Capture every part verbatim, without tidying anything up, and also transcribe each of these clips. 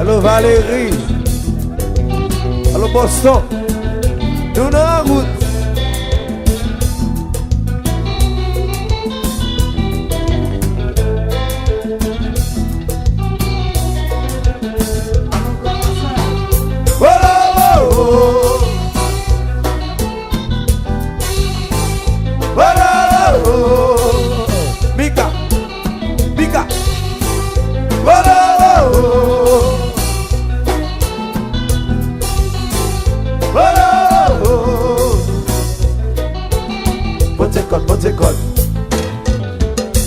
Alo Valérie. Alo Boston. Nou nan wout. Mika, Mika. Pote kòd, pote kòd.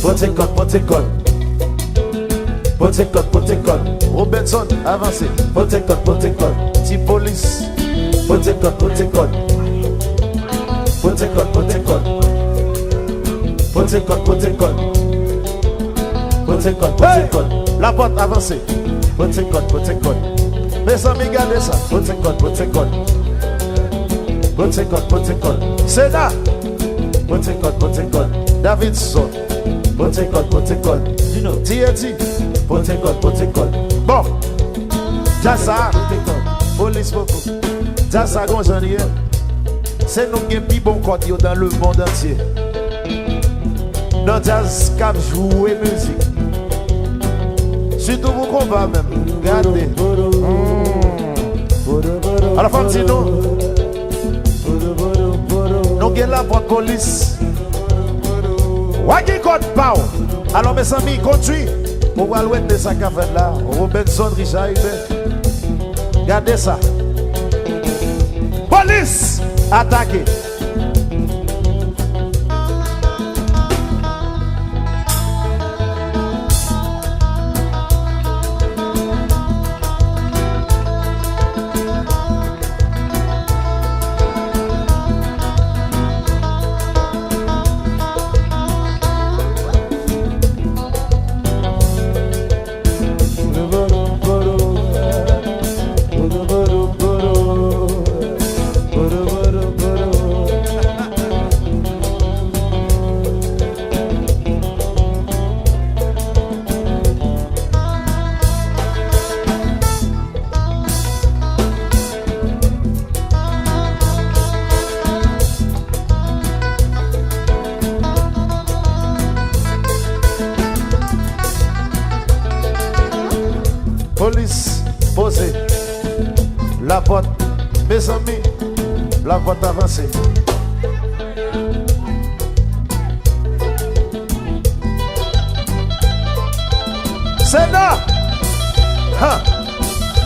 Pote kòd, pote kòd. Pote kòd, pote kòd. Robenson, avanse. Pote kòd, pote kòd. Ti polis. Pote kòd, pote kòd. Pote kòd, pote kòd. Pote kòd, pote kòd. Pote kòd, pote kòd. Lapòt, avanse. Pote kòd, pote kòd. Mezanmi, gade sa. Pote kòd, pote kòd. Pote kòd, pote kòd. Sena. Pote kòd, pote kòd. Davidson. Pote kòd, pote kòd. Dino. T N T. Pote kòd, pote kòd. Bon. Djaz sa. Pote kòd. Polis poko. Djaz sa gon jan li ye. Se nou k gen pi bon kòd yo dans le monde entier. Nan djaz k ap jwe mizik. Sitou pou konba menm. Gade. Hmm. Alò, fò m di nou, nou gen lapòt polis. W a gen kòd pa w. Alò, mezanmi, kondui. Ou pral wete sa k ap fèt la. Robenson Richard Hubert. Gade sa. Polis atake. Polis, poze. Lapòt. Mezanmi, lapòt avanse. Sena! Ha!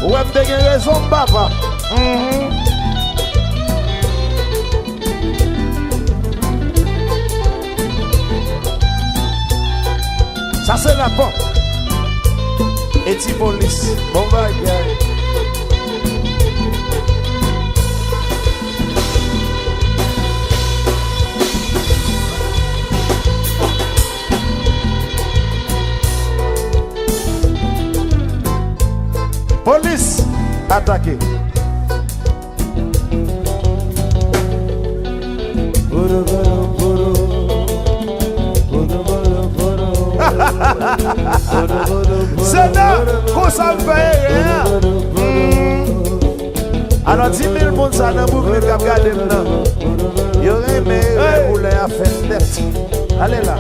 Ou wè m te gen rezon, m papa. Mhm. Sa se lapòt. E ti polis. Bon bagay. Polis atake. Sena, konsa m fè erè a. Hmm. Alò, di mil moun sa nan Brooklyn k ap gade m nan. Yo renmen erè koulè a fèt nèt. Ale la.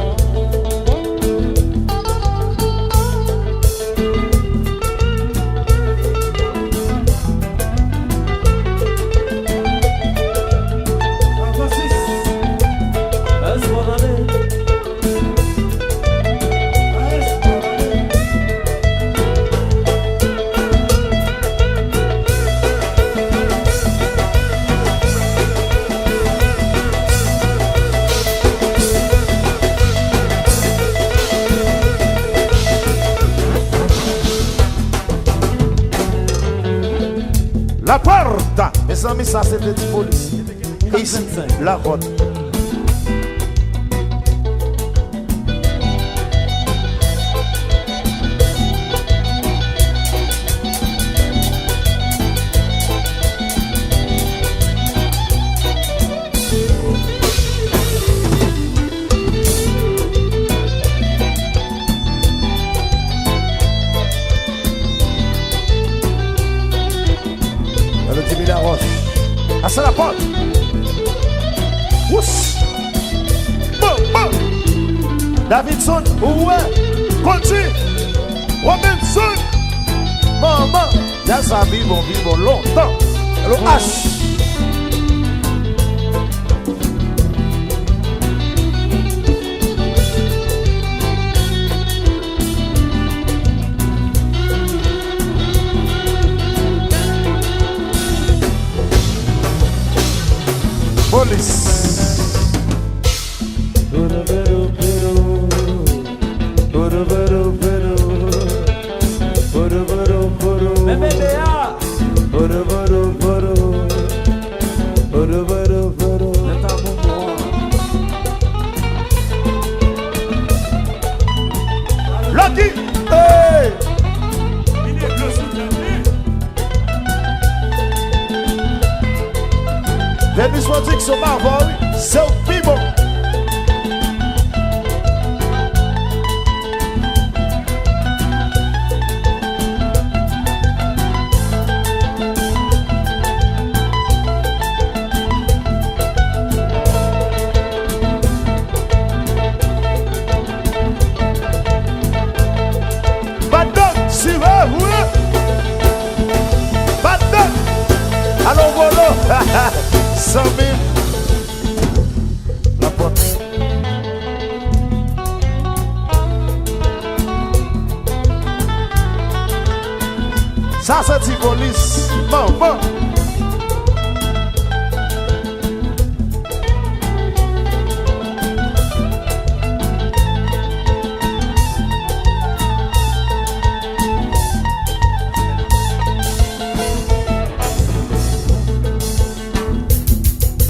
La puerta! Mezanmi, sa se te ti polis. Isi, la vòt. Pòt. Wous. Bon, bon. Davidson, ou wè. Kondwi. Robinson. Manman. Jazz sa pi bon, pi bon lontan. L O H. Polis. Men bebe a. Lè ta bonbon an. Lucky! Hey! Venus Rodrigues, se pa vre, wi. Se w pi bon. Bad Dog, si vre, vre. Bad Dog. Alon Golo. San mil. Lapòt. Sa se ti polis. Manman.